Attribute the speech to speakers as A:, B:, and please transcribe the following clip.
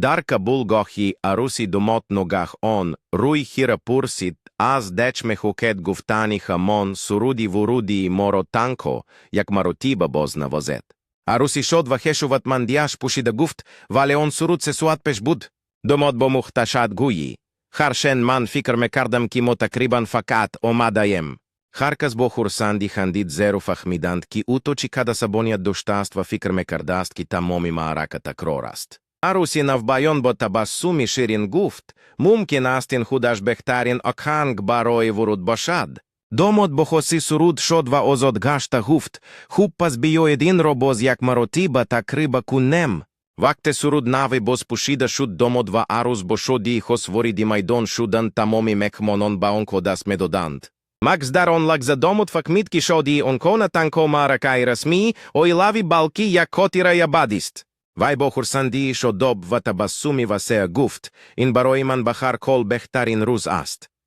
A: Дар қабулгоҳи аруси домод ногаҳ он рӯи хира пурсид, аз деч мехоҳед гуфтани ҳамон суруди вурудии моро танҳо як маротиба боз навозед. Аруси шод ва хешоватмандиаш пӯшида гуфт, вале он суруд 3 соат пеш буд. Домод бо мухташад гӯйӣ. Харшен ман фикр мекардам, ки мо тақрибан фақат омадаем. Ҳар кас бо хурсандӣ хандид, зеро фаҳмиданд, ки ӯ то чӣ қад асабоният доштааст ва фикр мекардааст, ки тамоми маърака такрор аст. Аруси навбаён бо табассуми ширин гуфт, мумкин аст, ин худаш беҳтарин оҳанг барои вуруд бошад. Домод бо хоси суруд шод ва озод гашта гуфт, хуб, пас биёед инро боз як маротиба тақриба кунем. Вақте суруд нави боз пӯшида шуд, домод ва арӯс бо шодии хос вориди майдон шуданд, тамоми меҳмонон ба онҳо даст медоданд. Макс дар он лаҳза домод фаҳмид, ки шодии онҳо на танҳо маъракаи расмии оилавӣ, балки як хотираи абадист. Вай бо хурсандии шодоб ва табассуми васеъ гуфт, ин барои ман ба ҳар ҳол беҳтарин рӯз аст.